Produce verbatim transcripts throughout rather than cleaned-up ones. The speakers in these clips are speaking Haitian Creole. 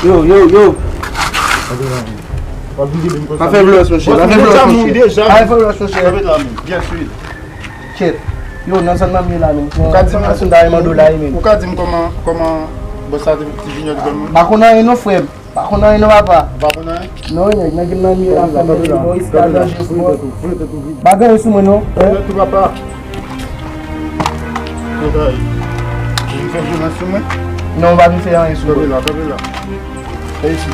Yo, yo, yo. Pa fè vyolans, monchè. Pa fè vyolans, monchè. Pa fè vyolans, monchè. Kèt. Yo, nan zòn nan m ye la menm. Ou ka di m, ou ka di m kòman, kòman bòs la te, ti Junior te fè moun? Pa konn anyen non, frè m. Pa konn anyen non, papa. Ou pa konn anyen? Non, nèg, nan gen nan m ye la, frè m, bon, isi la danje, frè. Pa gen anyen sou mwen non. Tou papa. Vin fè vyolans sou mwen? Non, ou pa vin fè anyen sou mwen. Kanpe la, kanpe la. Fè isi.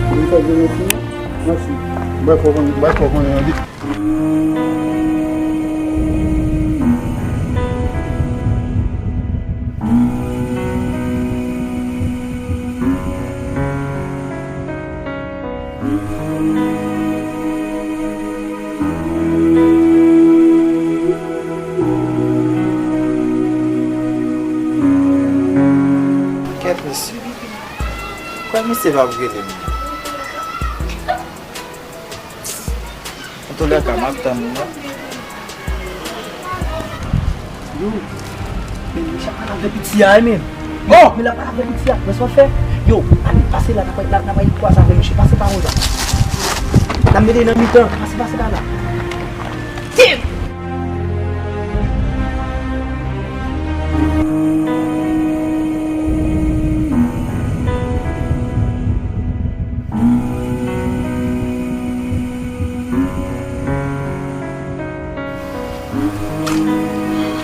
Vin fè vyolans sou mwen? Mèsi. Bay fò konnen, bay fò konnen anvi. Kèt mesye. Kwè misye p ap rele m. Antoulèka, m ap tann ou la. Yo, men misye ap pale avèk piti a, wi, men. Oh! Men l ap pale avèk piti a, men sa w fè? Yo, ale, pase la, n ap, n ap, n ap kwaze avèk misye, pase pa woza. N ap mete nan mitan, pase, pase pa la. Tim!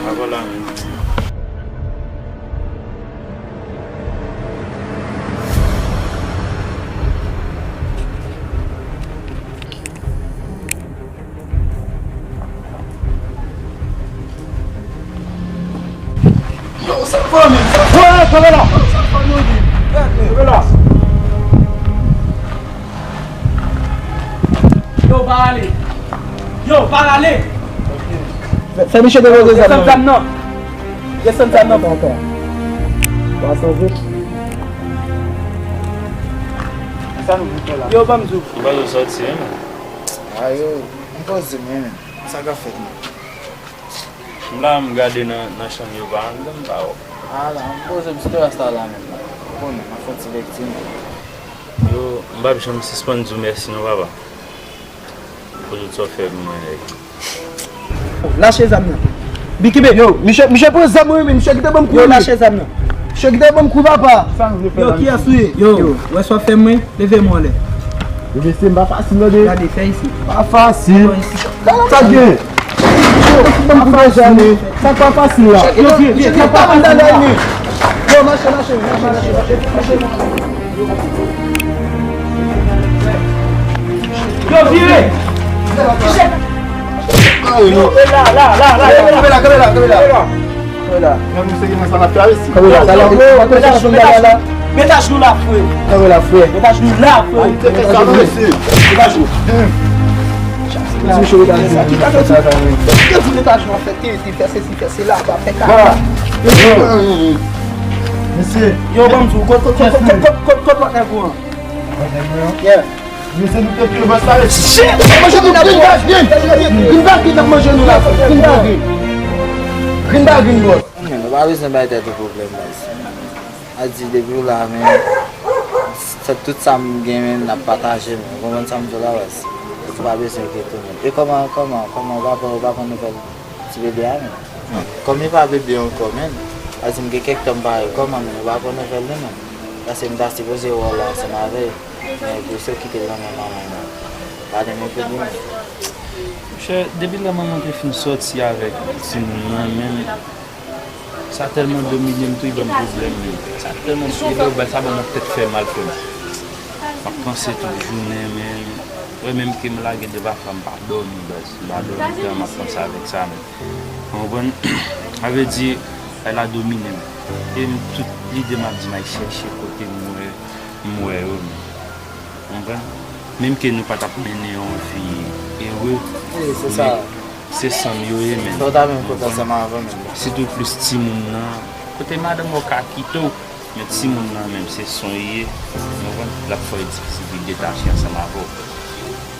Avè la menm. Yo, sa fò menm, sa fò. Wè, kanpe la. Sa fò nou di. Kanpe la. Yo, pa ale. Yo, pa ale. Fè, fè misye depoze zam nan. Desann zam nan. Desann zam nan. Ankò, ankò. Sa nou vin fè la? Yo, ban m di w. M pa vle sòti, wi, men. A yo, m poze m, wi, men. Sa k ap fèt, men? M la, m gade nan, nan chanm yo pa anndan, m pa wè. A la, m poze m sou teras la, la menm la. Ou konnen, m ap fè yon ti lekti, men. Yo, m p ap janm sispann di w mèsi non, papa. Pou tout sa w fè pou mwen, nèg. Lache zam nan. Bi, kenbe. Yo, misye, misye pran zam mwen, men misye kite ban m kouri. Yo, lache zam nan. Misye kite ban m kouri, papa. Yo, kiyès ou ye? Yo, ou wè sa w ap fè mwen? Leve men w anlè. Yo, mesye, m pa fasil, tande. Gade, fè isi. Pa fasil. Fè isi. Sa k gen? Yo, ban m kout deja, men. Sa k pa fasil la? Yo, vye, vye, sa k pa fasil la? Yo, mache, mache, mache, mache, mache. Yo, vire! Ay, non. Kanpe la, la, la, la, la. Kanpe la, kanpe la, kanpe la. Kanpe la. Kanpe la, kanpe la. Yo, yo, yo, met ajenou la, frè. Kanpe la, frè. Met ajenou la, frè. Met ajenou la, frè. Met ajenou. Met ajenou. Met ajenou. Met ajenou. Fè sesi, fè sela, pa fè kaka. Mesye. Yo, ban m di w, kot, kot, kot lòt nèg ou an? Yeah. Mesye, nou te pye bòs la, mesye. Shit! Manje nou, Green Bag, Green! Green Bag, Green ap manje nou la, Green Bag, Green. Green Bag, Green, bòs. Men, nou pa bezwen bay tèt ou pwoblèm, baz. A di, depi w la, men, se tout sa m gen, men, n ap pataje, men. Ou konprann sa m di w la, baz? Ou pa bezwen enkyete w, men. E kòman, kòman, kòman, ou pa pran, ou pa pran nouvèl ti bebe a, men? Kòm li pa bebe ankò, men, pa di m gen kèk tan m pa wè kòman, men, ou pa pran nouvèl li, men. Paske m ta sipoze wè w la ansanm avè l, men, epi w sot kite l nan men manman l la. Pa de men pou li, men. Monchè, depi lè manman te fin sòti avèk timoun nan, men, sa tèlman domine m tou, li ban m pwoblèm, men. Sa tèlman domine m, sa ban m yon tèt fè mal, frè m. M ap panse tout jounen, men, wè, menm ke m lage de papa, m pa dòmi, baz. M pa dòmi, tan m ap panse avèk sa, men. Ou konprann? Sa vle di, bagay la domine m. E m, tout lide m ap di m al chèche kote m wè, m wè yo, men. Ou konprann? Menm ke nou pa t ap mennen yon vi ere, wi, se sa, men se san m yo ye, men. Sa w ta menm kontan ansanm avè m, men. Sitou plis timoun nan. Kote madanm ou ka kite w, men timoun nan menm, se san w ye. Ou konprann? L ap fè w difisil pou l detache ansanm avè w.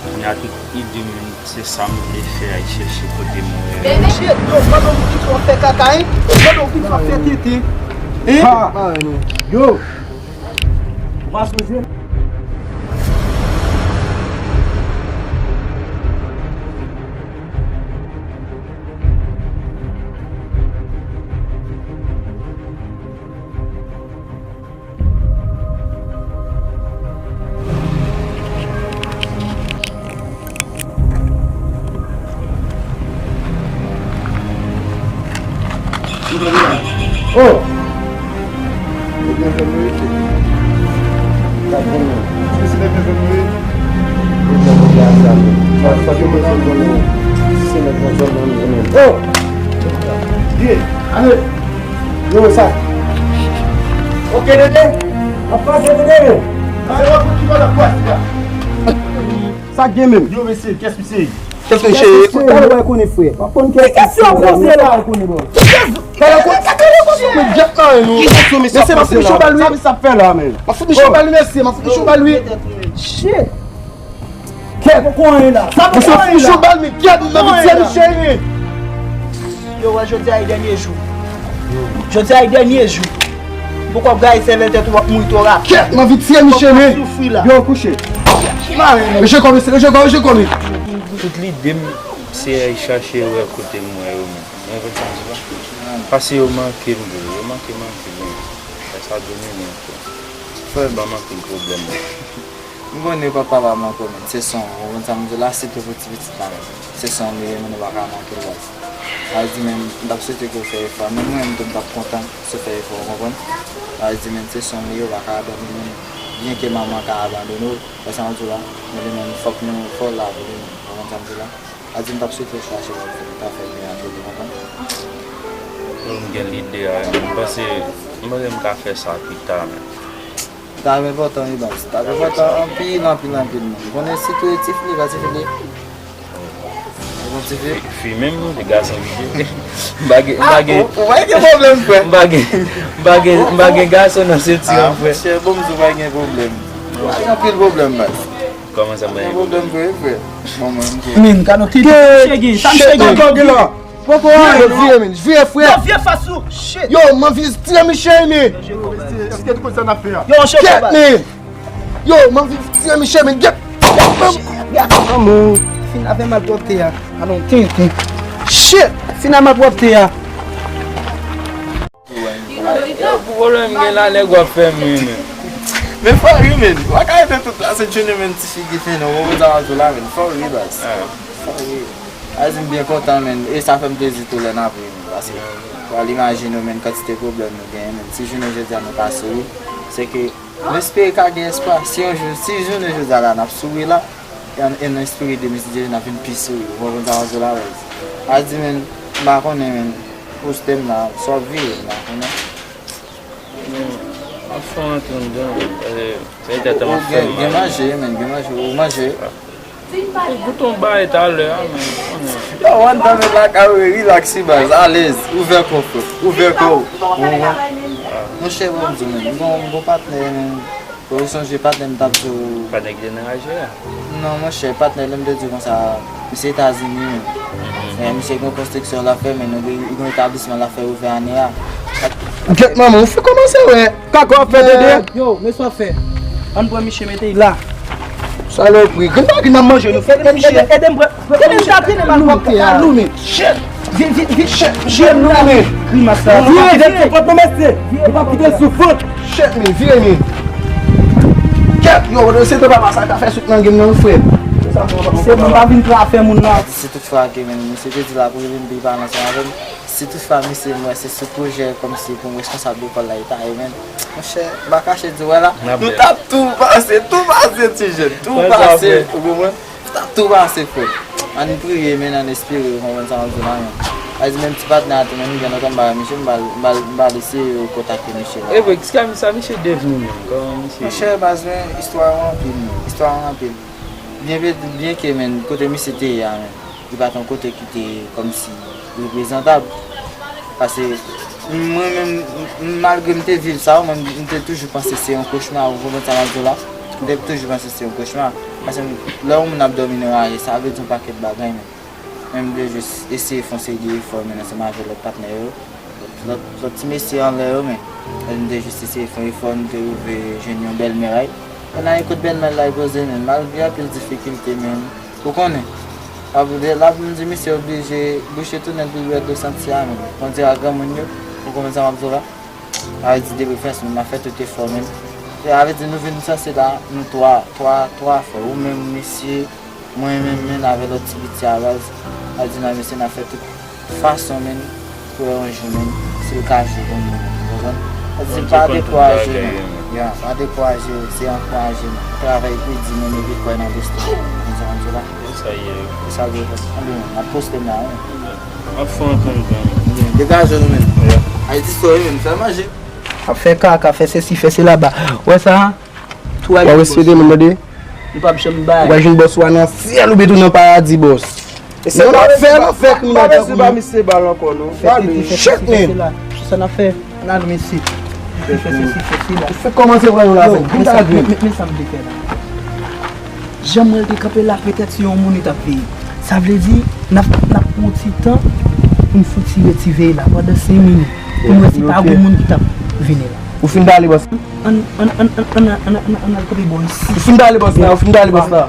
Kounye a, tout ide m, se sa m vle fè, al chèche kote m wè. Shit, yo, pandan w piti w ap fè kaka, hein? Pandan w piti w ap fè tete, hein? Ha! Yo! Pa sonje. Oh! Ebyen, fè nou rete. Sa bon, non. Si se nèg nan zòn nou ye. Ebyen, mwen di a sa, non. Sa, sa, se mwen, se mwen, non. Si se nèg nan zòn nan, non, non. Oh! Ye, ale. Yo, sa. Ok, Dede. Ap pase, Dede. Ale, wè, pou ki wè la, kwa, sila. Sa k gen menm? Yo, mesye, kiyès misye ye? Kiyès misye ye? Kiyès misye ye? Ou pa konnen, frè. W ap konn kiyès misye ye. Ki kèsyon w poze la? Ou pa konnen, bro. Ki kèsyon? Kèlè kòb sa, kèlè kòb sa, men, djòb nan men nou. Ki kòb sa, mesye, ap poze la? Mesye, sa ap fè la, men. M ap fout misye yon bal, wi, mesye, m ap fout misye yon bal, wi. Shit. Kèt. Sa pou konyen la. Sa pou konyen la. Mesye, fout misye yon bal, men kèt, m ap tiye misye, men. Yo, wè, jodi a e dènye jou. Jodi a e dènye jou. Poko gaye sèvè tèt ou, w ap mouri twò rapid. Kèt, m anvi tiye misye, men. Yo, kouche. Mesye kòm, mesye kòm, mesye kòm. Tout lide m, se al chache wè kote m wè yo, men. Mwen konn sa m di la. Paske yo manke m, bro. Yo manke, manke, men. Sa, sa domine m, frè. Frè, m pa manke m pwoblèm, men. M konnen papa pa manke w, men. Se san w, ou konprann sa m di la, sitou pou ti pitit la, men. Se san w li ye, men, ou pa ka manke l, baz. Sa vle di, men, m t ap swete ke w fè efò, men mwen, m tou, m t ap kontan si w fè efò, ou konprann? Sa vle di, men, se san w li ye, ou pa ka abandone l. Byenke manman ka abandone w, wè sa m di w la, men li menm, fòk nou, fò w la pou li menm, ou konprann sa m di w la? A di m t ap swete w chache lòt fi, m ta fè l miyò anpil, ou konprann? Bon, m gen lide a, m panse, m panse m ka fè sa pita, men. T ap enpòtan, wi, baz. T ap enpòtan anpil, anpil, anpil, men. Ou konnen sitou e ti fi, li pa ti fi, li. Ou konn ti fi? Fi, fi menm, non, se gason li ye. M pa gen, m pa gen, ou pa gen pwoblèm, frè. M pa gen, m pa gen, m pa gen gason nan senti an, frè. Monchè, bon, m di w pa gen pwoblèm. Pa gen anpil pwoblèm, baz. Kòman sa, m pa gen pwoblèm? Gen pwoblèm vre, frè. Bon, mwen, m di w. Min, gad yon kite. Shit, shit, shit. Poko anyen, non. Vire, men. Vire, frè. Yo, vye fas ou. Shit. Yo, m anvi tire misye, men. Èske nou konn sa n ap fè a? Yo, chèf. Kèt, men. Yo, m anvi tire misye, men. Gèt. Gèt, gèt, gèt. Fin avè malpwòpte a. Alon, tenten. Shit. Fin avè malpwòpte a. Yo, pou pwoblèm gen la, nèg w ap fè m ri, men. Men fò w ri, men. W pa ka rete tout la, se Junior, men, ti figi fen, non. Ou konn sa m ap di w la, men. Fò w ri, baz. Fò w ri. Azi, m byen kontan, men. E sa fè m plezi tou lè n ap ri, men. Paske, w al imajine w, men, kantite pwoblèm nou genyen, men. Si jounen jodi a nou pa souri, se ke nou espere ka gen espwa. Si yon jou, si jounen jodi a la, n ap souri la, e n, e n espere demen, si Dye vle, n ap vin pi souri. Ou konprann sa m ap di w la, baz? Azi, men, m pa konnen, men. Poste m la, sa w ap vire m la, konnen. Bon, m ap fè w antre anndan, paske se tèt an m ap fè m mal. Gen manje, men, gen manje, ou manje? Ou goute yon bagay talè a, men, konnen. Yo, w anndan men lakay ou, relax, wi, baz, alèz, ouvè kò w, frè, ouvè kò w. Ou konprann? Monchè, bon, m di w, men, m gon, m gon patnè, men. Ou sonje patnè m t ap di w. Patnè ki te nan raje a? Non, monchè, patnè, lè m te di w konsa, misye Etazini, men. Mhm. Men misye gen yon konstriksyon l ap fè, men nou gen, gen yon etablisman l ap fè ouvè ane a. Gèt manman, ou fin kòmanse wè kaka w ap fè, Dede. Yo, men sa w ap fè. Ann pran misye mete l la. Salopri. Grenn pa grenn nan manje nou fè, men misye. Ede, ede m pran. Grenn sa, grenn nan manje nou fè. Shit. Vin, vin, vin, shit, shit, nou, men. Grimas la. Vire, vire, vire. Fout nou, mesye. Nou p ap kite l sou fout. Shit, men, vire, men. Kèt, yo, se te papa sa ka fè sout nan game nan, frè. Se bon, pa vin tra fè moun nan. Si toutfwa ke, men, misye te di la pou li vin pi pale ansanm avè m, si toutfwa misye, m wè se sou pwojè kòmsi pou m responsab lekòl la, li ta ye, men. Monchè, m pa kache di w, wè la, nou t ap tou pase, tou pase, ti jèn, tou pase, ou konprann? T ap tou pase, frè. Ann priye, men, ann espere, ou konprann sa m ap di w la, men. Sa vle di, menm ti patnè a tou, menm, m gen lontan m pa wè misye, m pa, m pa, m pa eseye kontakte misye la. E vre, kisa sa misye devni menm? Kòman misye ye? Monchè, baz, men, istwa yo anpil, men. Istwa yo anpil. Byen, byen ke, men, kote misye te ye a, men, li pa t yon kote ki te kòmsi reprezantab. Paske mwen menm, m, malgre m te viv sa, mwen, m te toujou panse se yon kochma, ou konprann sa m ap di w la? M te toujou panse se yon kochma. Paske lè yon moun ap dòmi nan raje, sa vle di yon pakèt bagay, men. Men m vle jis eseye fè yon seri de efò, men, ansanm avèk lòt patnè yo, lòt, lòt ti mesye anlè yo, men. Lè nou te jis eseye fè yon efò, nou te rive jwenn yon bèl miray. Ann ale kot bèlmè l la poze, men malgre anpil difikilte, men ou konnen, l ap, l ap di misye oblije bouche tou nèt pou l bwè dlo santi a, men. Kondira granmoun yo, ou konprann sa m ap di w la? Sa vle di de preférans, men n ap fè tout efò, men. Sa vle di nou vin sanse la, nou twa, twa, twa frè, ou menm, misye, mwen menm, men avè lòt ti piti a baz, a di nan mesye n ap fè tout fason, men, pou wè yon jou, men, si l ka jwe pou nou, ou konprann? Sa di pa dekouraje, men. Ya, pa dekouraje, se ankouraje, men. Travay pi di, men, epi kwè nan destin, konn sa m di la. E sa ye. E sa ye, anben, n ap poste m la, wi. Ap fè antann, men. Degaje nou, men. Ya. Ayiti, sòri, men, fè manje. Ap fè kaka, fè sesi, fè sela ba. Wè sa? Tou al. Wè respete moun, tande? Nou p ap janm bay. Ou pral jwenn bòs ou a nan syèl oubyen tou nan paradi, bòs. E se pa fè l fè kriminèl tankou yo. Ba misye bal ankò, non. Fè tete, fè tete, fè tela. Se sa n ap fè. Ann al, mesye. Fè sesi, fè sela. Ou fèk kòmanse pran yon lafen. Yo, men sa, men, men, men sa m vle fè la. Jan m wè l te kanpe la, petèt se yon moun li t ap veye. Sa vle di, n ap, n ap pran yon ti tan pou n fouti retire l la, pandan senk minit, pou n wè si pa gon moun ki t ap vini la. Ou fin pale, bòs? Ann, ann, ann al kanpe bò isi. Ou fin pale, bòs la, ou fin pale, bòs la.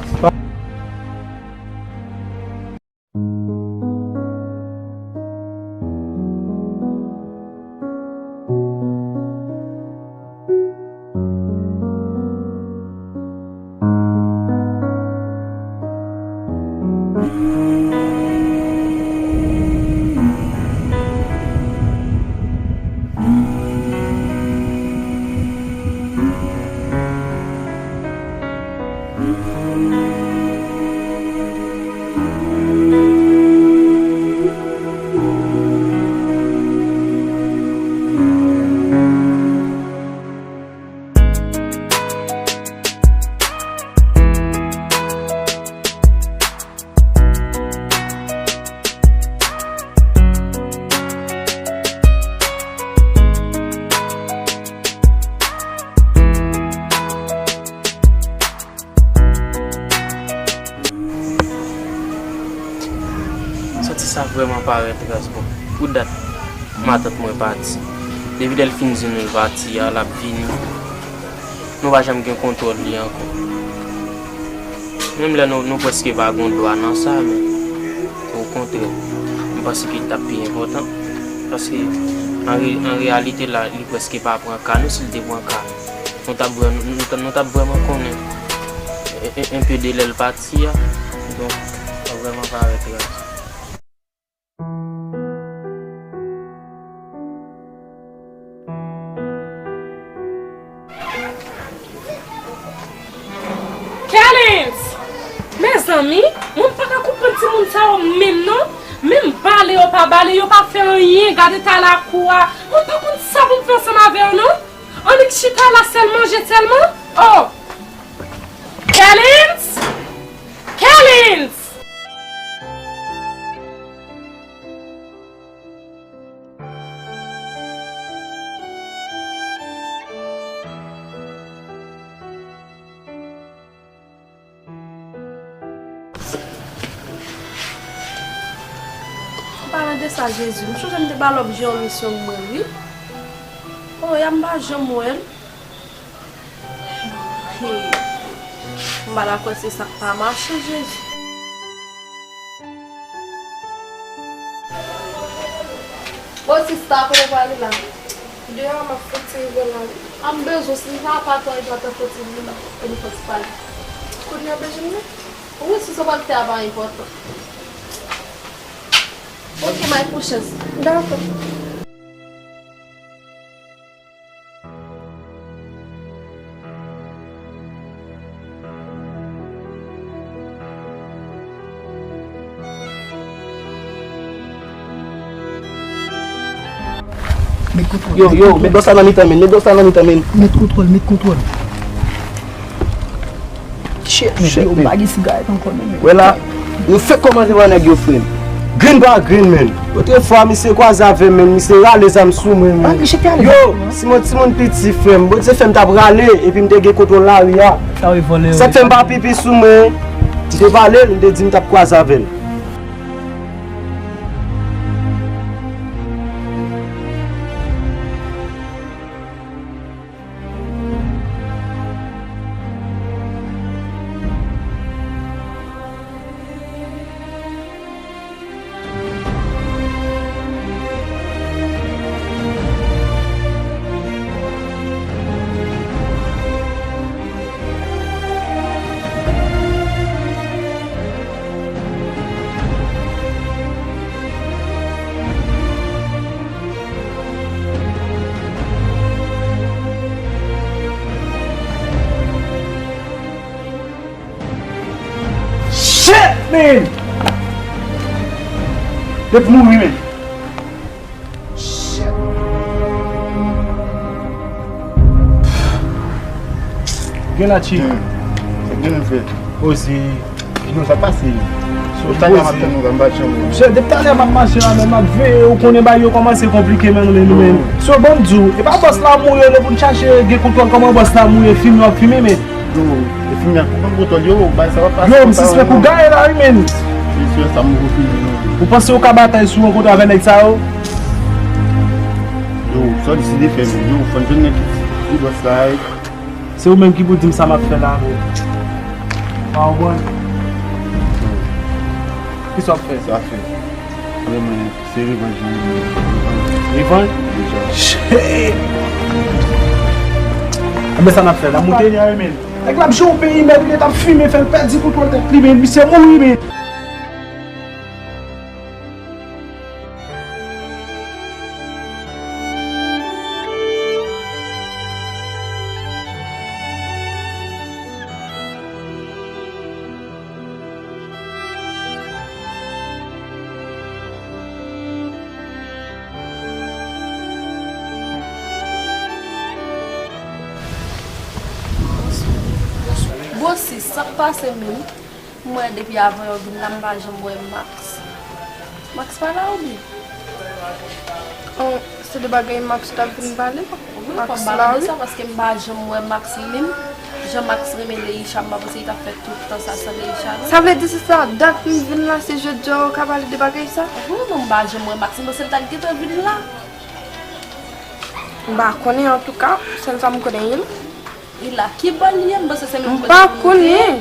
Santi sa vrèman parèt raz bon. Pou dat, matant mwen pati. Depi lè l fin di nou l pati a, l ap vini. Nou pa janm gen kontwòl li ankò. Menm lè nou, nou prèske pa gon dwa nan sa, men okontrè, m panse ke l t ap pi enpòtan. Paske, an re-, an reyalite la, li prèske pa pran ka nou, si l te pran ka nou. Nou t ap vrè-, nou, nou t ap, nou t ap vrèman konnen e, e, enpe de lè l pati a. Donk, sa vrèman parèt raz. Kellens! Mezanmi, mwen pa ka konprann timoun sa yo menm non. Menm bale yo pa bale, yo pa fè anyen, gade ta lakou a. Mwen pa konn sa pou m fè ansanm avè yo non. Annik chita la sèl manje sèlman? Oh! Kellens! Kellens! An palan de sa, Jezi, m sonje m te ba lòt je yon misyon mwen, wi. O, ya m pa janm wè l. Hey. M pa dakò se sa k pa mache, Jezi. Bon, sista, kote w prale la? Deyò a, m ap fè ti rive la, wi. A, m bezwen w, si m ta pa twò, epi w ap fè ti vin, e nou fè ti pale. Kounye a w bezwen m nan? Wi, si sa w pral fè a pa enpòtan. Ok, may pou chans. Dakò. Met kontwòl. Yo, yo, met bòs la nan mitan men, met bòs la nan mitan men. Met kontwòl, met kontwòl. Shit, men, yo, m pa gen sigarèt ankò, non, men. Wè la, nou fèk kòmanse pran nèg yo, frè m. Green pa green, men. Otrefwa, misye kwaze avè m, men, misye rale zam sou mwen, men. Yo, si mwen timoun piti, frè m, Bondye fè m t ap rale, epi m te gen kontwòl lari a. Sa k fè m pa pipi sou mwen, m te pale l, m te di m t ap kwaze avè l. Dev mouri, men. Gen la, Chi. Gen, gen fè. Poze. Non, sa pase. Poze. Talè m ap tann ou la, m pa janm. Chè, depi talè m ap mache la, men m ap veye, ou konnen bagay yo kòmanse konplike, men, men, men. So, ban m di w, e pa bòs la mouri, yo pou n chache gen kontwòl kòman bòs la mouri, fime w ap fime, men. Yo, e fime ak kòman kontwòl yo, bagay sa pa pase. Yo, m sispèk ou gaye la, wi, men. Se sè sa m poko fini, non. Ou panse ou ka batay si w rankontre avè nèg sa yo? Yo, sa w deside fè, men. Yo, fò n jwenn nèg ki bòs la, wi. Se ou menm ki pou di m sa m ap fè la, men. Pa w konprann? Kisa w ap fè? Sa fè. Vrèman, se revanj mwen. Revanj? Deja. Shit! Enben, sa n ap fè la, moute? Nèg la ap jwe yon peyi mèd, li t ap fime, fè l pèdi kontwòl tèt li, men misye mouri, men. Bon, sis, sa k pase menm? M wè depi avan yo vin la, m pa janm wè Max. Max pa la oubyen? Oh, se de bagay Max t ap vin pale? Wi, fò m pale de sa, paske m pa janm wè Max li menm. Jan Max renmen Leisha, m pa panse li t ap fè tout tan sa san Leisha, non. Sa vle di se sa, dat m vin la, se jodi a ou ka pale de bagay sa? Wi, non, m pa janm wè Max, m panse l ta gentan vin la. M pa konnen, antouka, sèl sa m konnen, il. Li la, ki bò l ye? M panse se menm kote nou te ye. M pa konnen.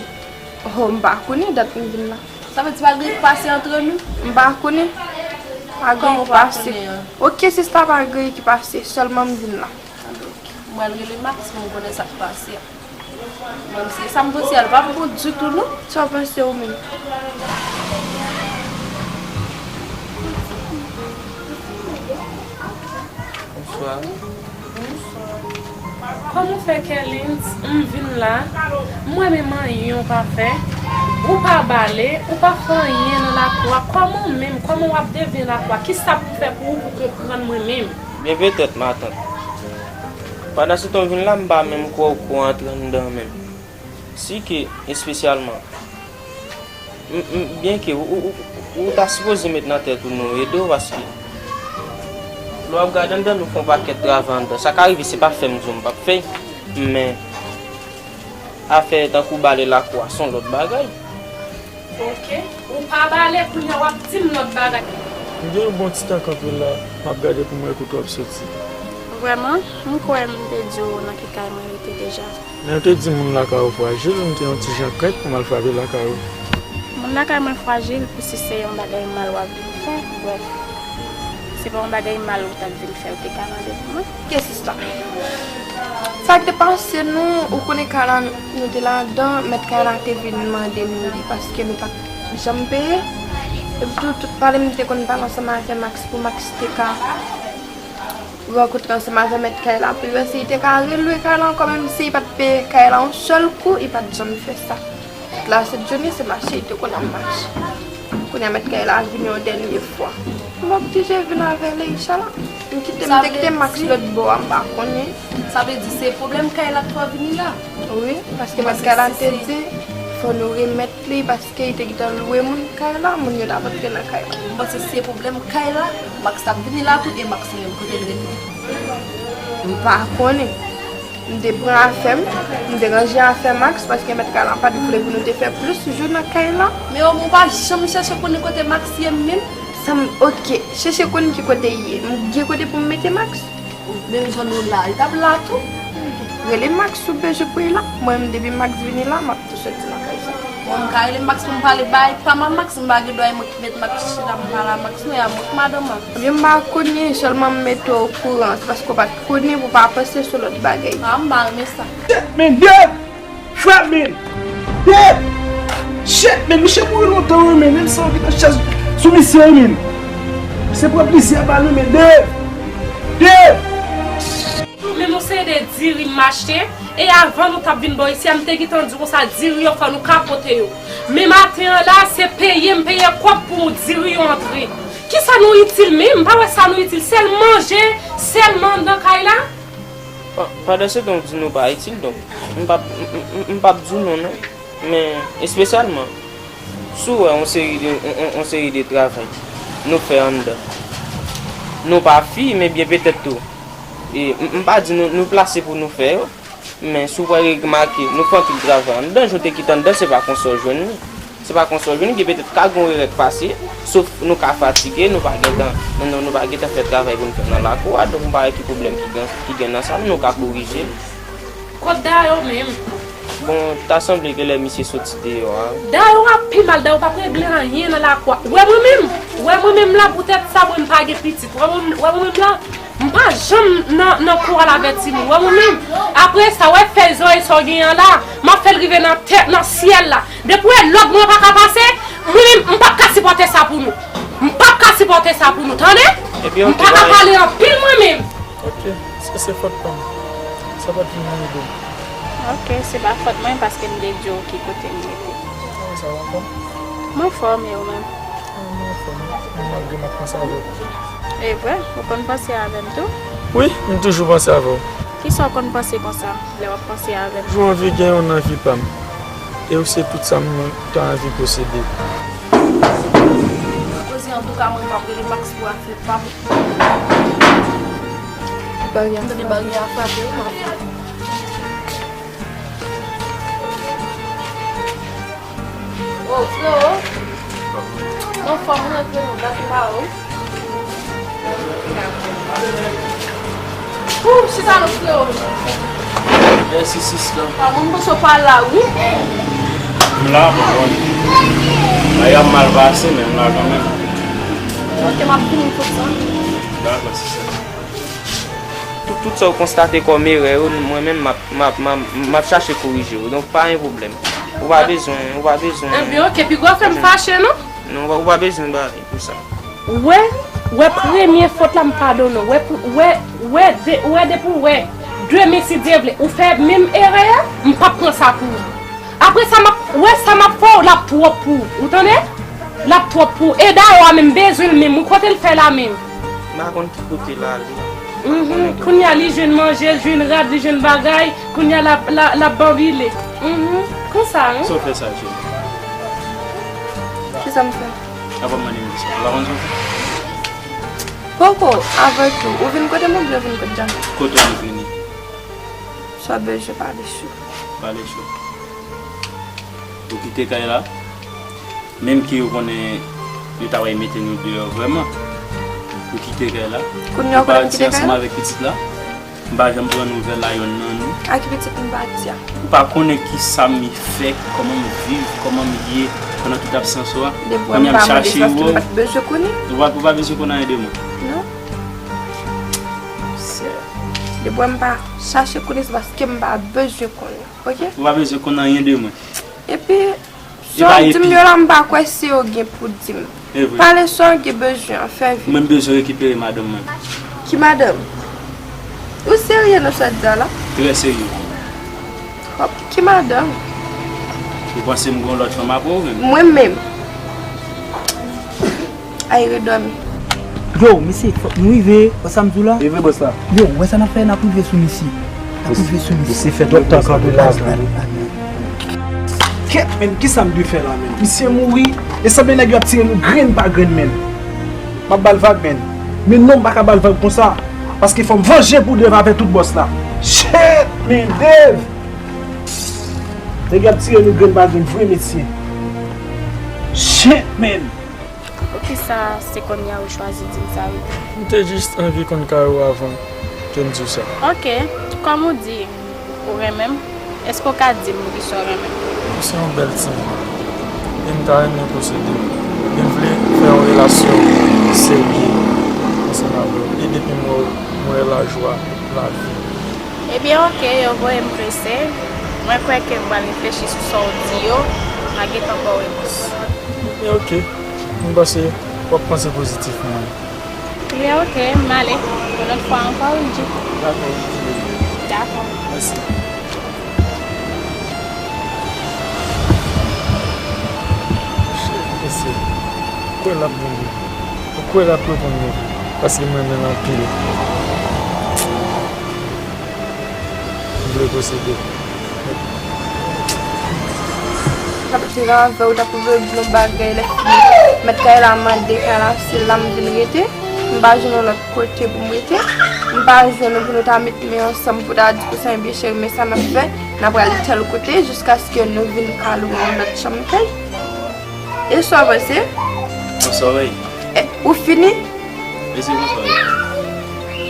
Oh, m pa konnen dat m vin la. Sa vle di pa gen ki pase antre nou? M pa konnen. Pa gen ki pase. Kòman w pa konnen an? Ok, sista, pa gen ki pase. Sèlman m vin la. Mwen rele Max pou m konnen sa k pase a. Mwen, se sa m panse a, l pa bon ditou, non. Sa w panse ou menm? Bonswa. Bonswa. Kòman w fè, Kerlins? M vin la, m wè menm anyen w pa fè. Ou pa bale, ou pa fè anyen nan lakou a. Kòman w menm, kòman w ap devyen lakou a? Kisa pou m fè pou ou pou konprann mwen menm? Byen petèt, matant. Pandan se tan w vin la, m pa menm kwè w ko antre anndan menm. Si ke, espesyalman, m, m, byenke ou, ou, ou, ou ta sipoze met nan tèt ou non, ede w, paske lè w ap gade anndan, nou fè yon pakèt travay anndan. Sa ka rive, se pa fè m di w m p ap fè, men afè tankou bale lakou a, se yon lòt bagay. Ok. Ou pa bale, kounye a w ap di m lòt bagay. M gen yon bon ti tan kanpe la, m ap gade pou m wè kote w ap soti. Vrèman, m kwè m te di w nan ki kay mwen rete deja. Lè w te di moun lakay ou frajil, m te yon ti jan krent pou m al frape lakay ou. Moun lakay mwen frajil, pisi se yon bagay mal w ap vin fè, brèf. Se pa yon bagay mal ou t ap vin fè, ou te ka mande pou mwen. Ke sista. Sa k te pase nou, ou konnen kay la nou te ladan, mèt kay la te vin mande nou li, paske nou pa t janm peye. Epi tou, tout pale m te konn pale ansanm avè Max pou Max te ka rankontre ansanm avè mèt kay la pou l wè si li te ka relwe kay la ankò, menm si li pa t peye kay la yon sèl kou, li pa t janm fè sa. Tout la sèt jounen, se mache li te konn ap mache. Kounye a mèt kay la vini yon dènye fwa. M oblije vin avè Leisha la. M kite, m te kite Max lòt bò a, m pa konnen. Sa vle di se pwoblèm kay la k fè w vini la? Wi, paske mèt kay la te di fò nou remèt li, paske li te gentan lwe moun kay la, moun yo t ap antre nan kay la. M panse se pwoblèm kay la, Max t ap vini la tou, e Max li menm, kote l rete? M pa konnen. M te pran afè m, m te ranje afè Max, paske mèt kay la pa t vle pou nou te fè plis jou nan kay la. Men omwen w pa janm chèche konnen kote Max ye menm? Sa m, ok, chèche konnen ki kote l ye. M gen kote pou m mete Max? Menm jan nou la, li t ap la tou. Rele Max ou bezwen pou li la. Mwen menm, depi Max vini la, m ap tou soti nan kay sa. Mwen, m ka rele Max pou m pale bay pa m a Max, m pa gen dwa e mwen ki met Max chita m pale a Max, non, e a mwen ki madanm Max. Ebyen, m pa konnen, sèlman m mete w okouran, se paske w pa t konnen pou w pa panse sou lòt bagay. A, m pa renmen sa. Shit, men, Dev! Frè, men! Dev! Shit, men, misye mouri lontan, wi, men, menm san w gentan chèz sou misye, wi, men. Misye pran plizyè bal, wi, men, Dev! Dev! Menm yon seri de diri m achte, E avan nou t ap vin bò isi a, m te gentan di w konsa, diri yo fò nou ka pote yo. Men maten an la, se peye m peye kòb pou diri yo antre. Kisa nou itil menm? M pa wè sa nou itil, sèl manje sèlman anndan kay la. Pa- Pandan se tan w di nou pa itil, donk, m p ap, m- m- m p ap di w non, non. Men, espesyalman, si w wè yon seri de, yon- yon- yon seri de travay nou fè anndan, nou pa fi, men byen petèt tou, e, m- m pa di nou, nou plase pou nou fè yo, men si w pral remake, nou fè anpil travay anndan, jan w te kite anndan, se pa konsa w jwenn li. Se pa konsa w jwenn li, gen petèt ka gen yon erè k pase, sof nou ka fatige, nou pa gentan, nou, nou, nou pa gentan fè travay pou n fè nan lakou a, donk m pa wè ki pwoblèm ki gen, ki gen nan sa, nou ka korije l. Kot Dayo menm? Bon, ta sanble ke lè misye soti deyò a. Dayo a pi mal, Dayo p ap regle anyen nan lakou a. Wè mwen menm, wè mwen menm la poutèt sa mwen m pa gen pitit. Wè mwen, wè mwen menm la, m pa janm nan, nan kou al avèti moun. Wè mwen menm, apre sa, wè fèy zòrèy sa w genyen an la, m ap fè l rive nan tè, nan syèl la. Depi w wè lòd mwen pa ka pase, mwen menm, m p ap ka sipòte sa pou nou. M p ap ka sipòte sa pou nou, tande? M pa ka pale anpil mwen menm. Ok, si se fòt pa m, sa pa t vin nan ide m. Ok, se pa fòt mwen paske m te di w ki kote m rete. Sa w anfòm? M anfòm, e ou menm? Mwen anfòm, men malgre m ap panse avè w. E vre, ou konn panse avè m tou? Wi, m toujou panse avè w. Kisa w konn panse konsa lè w ap panse avè m? Toujou anvi gen yon nan vi pa m. E w se tout sa m ta anvi posede. Koze antouka mwen m ap rele Max pou afè pa m. Barye a M tande frape. Barye a frape wi, m ap. Oh, frewo. Anfòm, ou rantre nou gate ba ou. Pou, chita non, frewo. Mèsi, sista. Pa moun panse w pa la, wi. M la, m konn. Bagay ap mal pase, men m la kanmenm. Ok, m ap fini tout sa. Dakò, sista. Tout, tout sa w konstate kòm erè yo, mwen menm, m ap, m ap, m ap, m ap chache korije yo. Donk, pa gen pwoblèm. Ou pa bezwen, ou pa bezwen. Ebyen, ok, piga w fè m fache, non? Non, ou pa, ou pa bezwen bagay pou sa. Wè, wè premye fòt la m padone w. Wè, pou- wè, wè, de, wè depi w wè demen si Dye vle, ou fè menm erè a, m p ap pran sa pou ou. Apre sa, m ap, wè sa m ap fè w, l ap twòp pou ou. Ou tande? L ap twòp pou ou. E Dayo a menm bezwen l menm, wi, kote l fè la menm? M pa konn ki kote l ale. Mhm. Kounye a li jwenn manje, l jwenn rad, li jwenn bagay, kounye a l ap, l ap, l ap banbile. Mhm. Konsa, wi. Sa w fè sa, cheri? Kisa m fè? Apa mande m kisa? Ou pa konn sa w fè? Poko, avan tou, ou vin kote m oubyen ou vin kote Djanm? Kote w vini? Sa bezwen pale cho. Pale cho. Ou kite kay la? Menm ke yo konnen yo ta pral mete nou deyò vrèman. Ou kite kay la? Kounye a ou Ou pa konnen m di kite kay ansanm la? Avèk pitit la? M pa janm pran nouvèl a yonn nan nou. A ki pitit m pati a? Ou pa konnen ki sa m fè, kòman m viv, kòman m ye pandan tout absans ou a. Depi Kòm m y ap pa mande chache se paske yo. m pa t bezwen konnen. Ou pa, ou pa bezwen konnen anyen de mwen. Non. Depi m pa chache konnen se paske m pa bezwen konnen. Ok? Ou pa bezwen konnen anyen de mwen. Epi, E sa pa w di m epi. Yo la m pa kwè se yo gen pou di m. E vre. Pale sa w gen bezwen an, fè vit. Mwen m bezwen rekipere madanm mwen. Ki madanm? Ou serye nan sa w di a la? Trè serye. Hòp, ki madanm? Ou panse m gen yon lòt fanm apre w menm? Mwen menm. Ay, redòmi. Yo, mesye, fòk nou rive, wè sa m di w la? E vre, bòs la. Yo, wè sa n ap fè, n ap rive sou misye. N ap rive sou misye. Misye fè twòp tan kanpe la. Al, al, al. Kèt, men, kisa m dwe fè la, men? Misye mouri, e sanble nèg yo ap tire nou grenn pa grenn, men. M ap ba l vag, men. Men non, m pa ka ba l vag konsa. Paske fò m vanje pou Dave avè tout bòs la. Shit, men, Dave! Nèg yo ap tire nou grenn pa grenn, vre mesye. Shit, men! Poukisa se kounye a ou chwazi di m sa yo? M te jis anvi konn kare w avan ke m di w sa. Ok, kòm ou di ou renmen m, èske w ka di m poukisa w renmen m? Ou se yon bèl timoun. E m ta renmen posede w. E m vle fè yon relasyon serye ansanm avè w. E depi m wè w, m wè lajwa, lavi. Ebyen, ok, yo voye m prese. Mwen kwè ke m pral reflechi sou sa w di yo. M a gentan ba w repons. E ok, m panse w ap panse pozitif mwen. Ebyen, ok, m ale. Yon lòt fwa ankò, Luigi. Dakò. Dakò. Mèsi. Mesye, ou kwè l ap vini? Ou kwè l ap reponn mwen vre? Paske m renmen l anpil. M vle posede. T ap tirè avè w, t ap vle di yon bagay lè fini. Mèt kay la mande kay la, se la m vin rete. M pa jwenn yon lòt kote pou m rete. M pa jwenn ou pou nou ta met men ansanm pou ta di konsa, ebyen cheri, men sa n ap fè, n ap prale tèl kote, jiskaske nou vin ka lwe yon lòt chanm kay. E sa w panse? Bonswa, wi. E, ou fini? Mesye, bonswa, wi.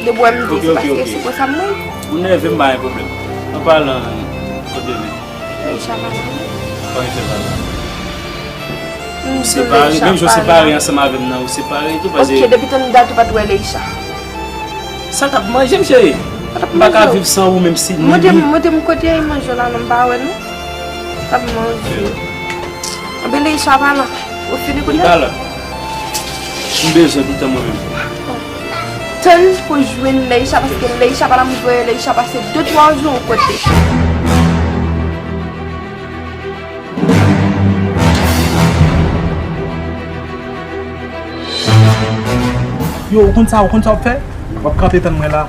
Depi w wè m di se paske se konsa m ye. Ou nève m, pa gen pwoblèm. An palan, kote men? Leisha pa la. Kòman fè pa la? Ou separe, menm jan w separe ansanm avè m nan, ou separe tou, paske... Ok, depi tann dat ou pa t wè Leisha. Sa k ap manje m, cheri? M pa ka viv san ou, menm si... Montre m, montre m kote manje la, non, m pa wè, non. Sa ap manje. Anben, Leisha pa la. Ou fini kounye a? Li pa la. M bezwen pitan mwen menm. Tann pou jwenn Leisha, paske Leisha pa la, m voye Leisha pase de twa jou yon kote. Yo, ou konn sa, ou konn sa w ap fè? W ap kanpe tann mwen la.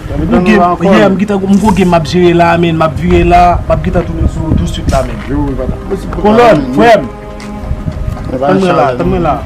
M gwoge, yeah, m gentan, m gwoge, m ap jere la, men m ap vire la, m ap gentan tounen sou ou tousuit la, men. Kolòn, frè m. Tann mwen la, tann mwen la.